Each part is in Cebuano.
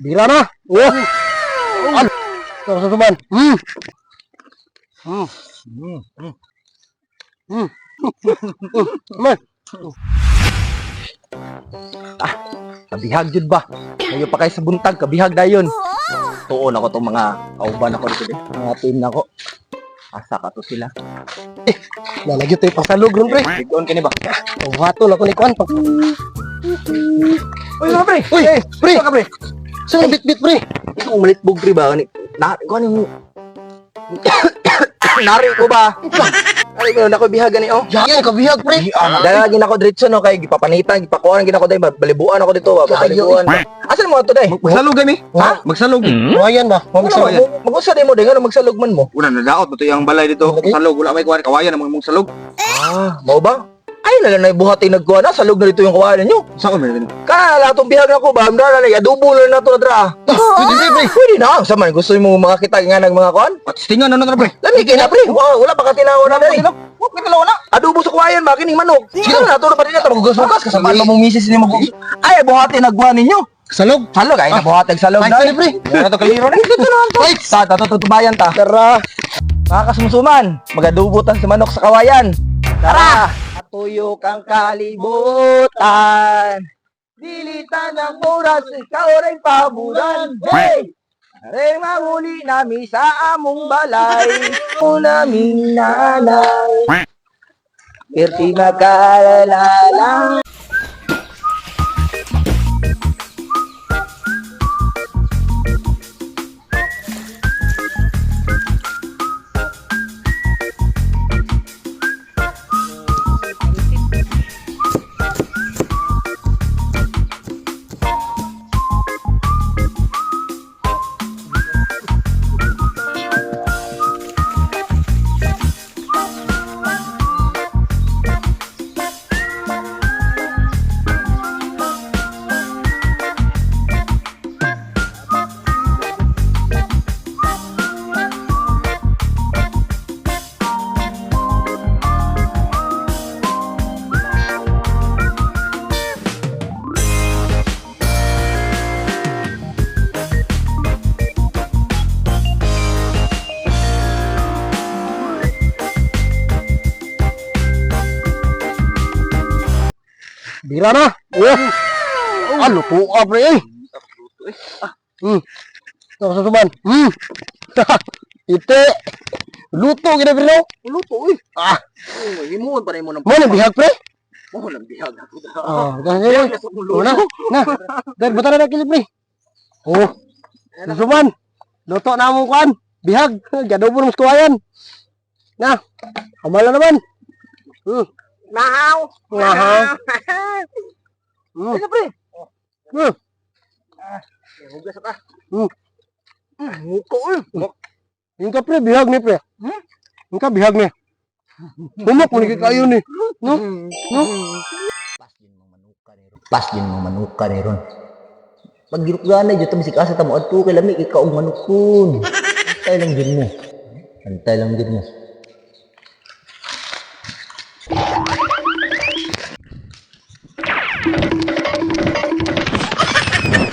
Bira na. Oh. Ano? Sa suman. Man. Ah, kabihag jud ba? Ngayon pa kay sa buntag, kabihag dayon. Tuon ako tong mga kauban ako dito, mga team nako. Asa ka to sila? Nalagyo tayo pangsalog ron, pre. Bigon kini ba? Wato na ko ni Kwan. Uy, mga pre. Uy, Eh, pre. Ka pre. Saan ang bitbit, pre? Ikaw malitbog pre ba? Ni na ko ni Nari ko ba? Nari ko na ko bihag gani oh. Yan, kabihag, pre. Dala gina ko diretso no kay gipapanitan, gipakuan gina ko day, balibuan ako dito ba, balibuan. Asan mo ato day? Magsalog gani? Ha? Magsalog. Kawayan ba? Ano, mag-usa day mo day ngano magsalog man mo? Una nadaot mo to yung balay dito. Salog wala may kuwan kawayan ang mong salog. Ah, mao ba? Ay na lang na buhat ay nagkuha na, salog na dito yung kawayan ninyo. Sa man din. Kana lahat tong bihag na ko ba, amdara na adobo na na to na dra. Pwede, pre, pre. Pwede na, sa man gusto mo makakita nga ng mga kuan? Patistingan na na pre. Lami kay na pre, wala pa ka tinaw na dali. Wa kita wala. Adobo sa kawayan ba kining manok? Sige na to na pa rin na magugas-hugas kasamaan pa mong misis ni magugas. Ay buhati nagkuha ninyo. Salog. Salog ay nabuhat ang salog Ay, na. sorry, pre. Wala to kaliro na. Dito na to. Sa ta to tutubayan ta. Tara. Mga kasumsuman, magadubo ta sa manok sa kawayan. Tara! Atuyo kang kalibutan. Dilitan ang oras, ikaw rin paburan. Hey! Are mahuli nami sa among balay. O naming nanay. Perti makalala. Bira na. Oh. Ano po ka, pre? Eh. Sa suman. Ite. Luto gina pre, no? Luto eh. Ah, Himuon pa rin mo ng mo nang bihag, pre? Mo nang bihag ako. Ah, ganyan. Oh, na. Na. Dahil buta na kili, pre. Oh. Suman. Luto na mo kuan. Bihag. Gadobo ng kawayan. Na. Kamala naman. Nahaw. Nahaw. Ano pre? Hugas ka. Muko eh. Yung ka pre, bihag ni pre. Yung ka bihag ni. Humok mo ni kayo ni. No? No? Pas din mong manuka ni ron. Pag girukgana dyan, tamisik asa tamo adto kay lami ikaw og manukon. Antay lang din mo. Antay lang din mo.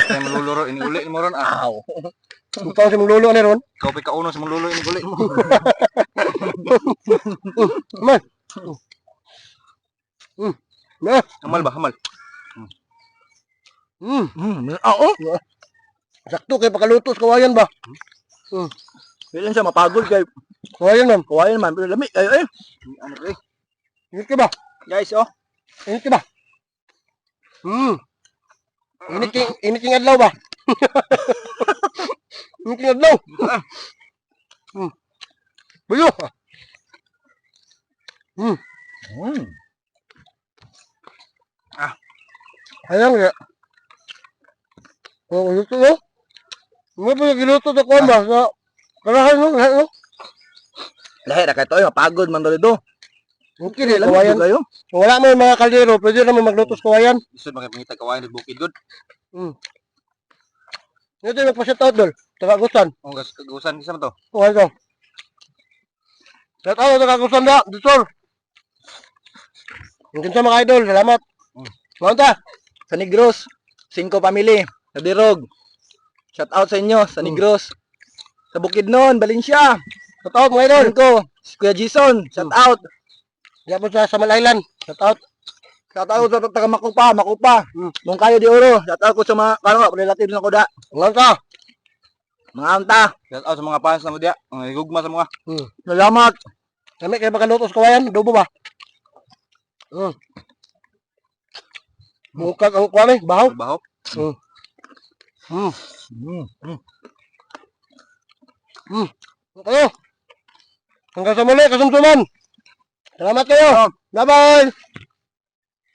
Kay maluluro ini uli mo ron ah. Aw. Ikaw si mong lolo ni ron. Ikaw pa kauno sa mong lulo ini uli mo. Man. Na. Hamal ba hamal? Oo. Sakto kay pakaluto sa kawayan ba? Kailan siya mapagod kay Kawayan ma'am. kawayan man pero lami kayo eh. Ano pre? Init ka ba? Guys oh. Init ka ba? Init king adlaw ba? Init king adlaw. Buyo. Ayan nga. Oh, luto no? Mo pa giluto sa kuan ba? Sa karahan no, lahi no. Lahi ra kay to mapagod man dito. Okay rin, Lami kawayan. jud kayo. Kung wala mo yung mga kaldero, pwede naman magluto sa kawayan. Lisod man kay pangita kawayan sa bukid gud. Ito yung magpa-shout out dol. Tagagusan. Oh gas kagusan kisa man to. Okay ko. Shout out tagagusan da, Dusol. Yung kinsa mga idol, salamat. Mao ta. Sa Negros, 5 family, sa Dirog. Shout out sa inyo sa Negros. Sa Bukidnon, Valencia. Shout out, mga idol. Idol ko, si Kuya Jason, shout out. Diyan po sa Samal Island. Shout out. Shout out sa taga Makupa, Makupa. Mongkayo de Oro. Shout out ko sa mga kano, relative na ko da. Ang ka. Mga anta. Shout out sa mga fans na mo diya. Ang higugma sa mga. Salamat. Kami kayo makaluto sa kawayan. Adobo ba? Bukag ang kuwan eh. Bahaw. Baho. Kayo. Hanggang sa muli, kasumsuman. Salamat kayo. Bye-bye.